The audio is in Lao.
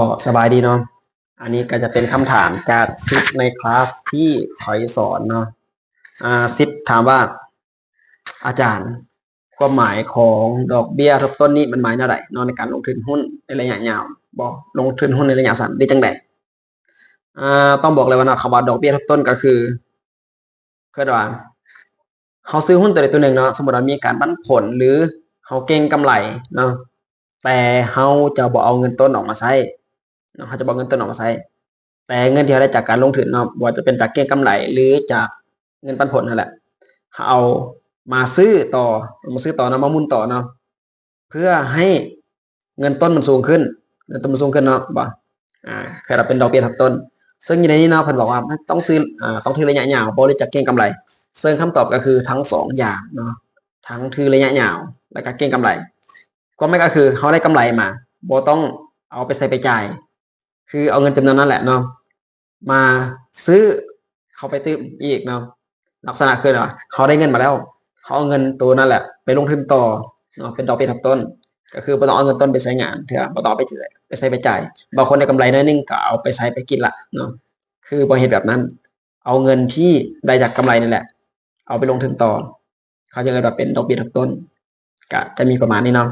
ກໍສະບາຍດີເນາະ ອັນນີ້ກໍຈະເປັນຄຳຖາມຈາກສິດໃນຄລາສທີ່ຂ້ອຍສອນເນາະ. ອາ ສິດຖາມວ່າ ອາຈານ ຄວາມໝາຍຂອງດອກເບ້ຍທົບຕົ້ນນີ້ມັນໝາຍແນວໃດເນາະ ໃນການລົງທຶນຮຸ້ນໃນໄລຍະຍາວບໍ ລົງທຶນຮຸ້ນໃນໄລຍະສັ້ນ ຫຼື ຈັ່ງໃດ? ອາ ຕ້ອງບອກເລີຍວ່າເນາະ ຄຳວ່າດອກເບ້ຍທົບຕົ້ນກໍຄື ຄືວ່າ ເຮົາຊື້ຮຸ້ນຕົວໃດຕົວໜຶ່ງເນາະ ສົມມຸດວ່າມີການປັນຜົນ ຫຼື ເຮົາເກັງກຳໄລເນາະ ແຕ່ເຮົາຈະບໍ່ເອົາເງິນຕົ້ນອອກມາໃຊ້ເນາະ ເຮົາຈະບໍ່ເອົາເງິນຕົ້ນອອກມາໃຊ້ ແຕ່ເງິນທີ່ເຮົາໄດ້ຈາກການລົງທຶນເນາະ ບໍ່ວ່າຈະເປັນຈາກເກັງກຳໄລ ຫຼື ຈາກເງິນປັນຜົນຫັ້ນແຫຼະ ເຮົາເອົາມາຊື້ຕໍ່ ເອົາມາຊື້ຕໍ່ເນາະ ມາໝູນຕໍ່ເນາະ ເພື່ອໃຫ້ເງິນຕົ້ນມັນສູງຂຶ້ນ ເງິນຕົ້ນມັນສູງຂຶ້ນເນາະ ບໍ່ ອາ ຄືວ່າເປັນດອກເບ້ຍທົບຕົ້ນ. ເຊິ່ງຢູ່ໃນນີ້ເນາະ ເພິ່ນບອກວ່າຕ້ອງຊື້ ອາ ຕ້ອງຖືໄລຍະຍາວບໍ ຫຼື ຈະເກັງກຳໄລ ເຊິ່ງຄຳຕອບກໍຄືທັງສອງຢ່າງເນາະ ທັງຖືໄລຍະຍາວ ແລ້ວກໍເກັງກຳໄລ. ຄວາມໝາຍກໍຄືເຮົາໄດ້ກຳໄລມາ ບໍ່ຕ້ອງເອົາໄປໃຊ້ໄປຈ່າຍ ຄືເອົາເງິນຈຳນວນນັ້ນແຫຼະເນາະ ມາຊື້ເຂົ້າໄປຕື່ມອີກເນາະ. ລັກສະນະຄືວ່າເຮົາໄດ້ເງິນມາແລ້ວ ເຮົາເອົາເງິນໂຕນັ້ນແຫຼະໄປລົງທຶນຕໍ່ເນາະ ເປັນດອກເບ້ຍທົບຕົ້ນ ກໍຄືບໍ່ຕ້ອງເອົາເງິນຕົ້ນໄປໃຊ້ງານເທື່ອ ບໍ່ຕ້ອງເອົາໄປ ໄປໃຊ້ໄປຈ່າຍ. ບາງຄົນໄດ້ກຳໄລໜ້ອຍໜຶ່ງກໍເອົາໄປໃຊ້ໄປກິນລະເນາະ ຄືບໍ່ເຮັດແບບນັ້ນ ເອົາເງິນທີ່ໄດ້ຈາກກຳໄລນັ້ນແຫຼະ ເອົາໄປລົງທຶນຕໍ່ ເຂົາຈຶ່ງເອີ້ນວ່າເປັນດອກເບ້ຍທົບຕົ້ນ. ກະຈະມີປະມານນີ້ເນາະ.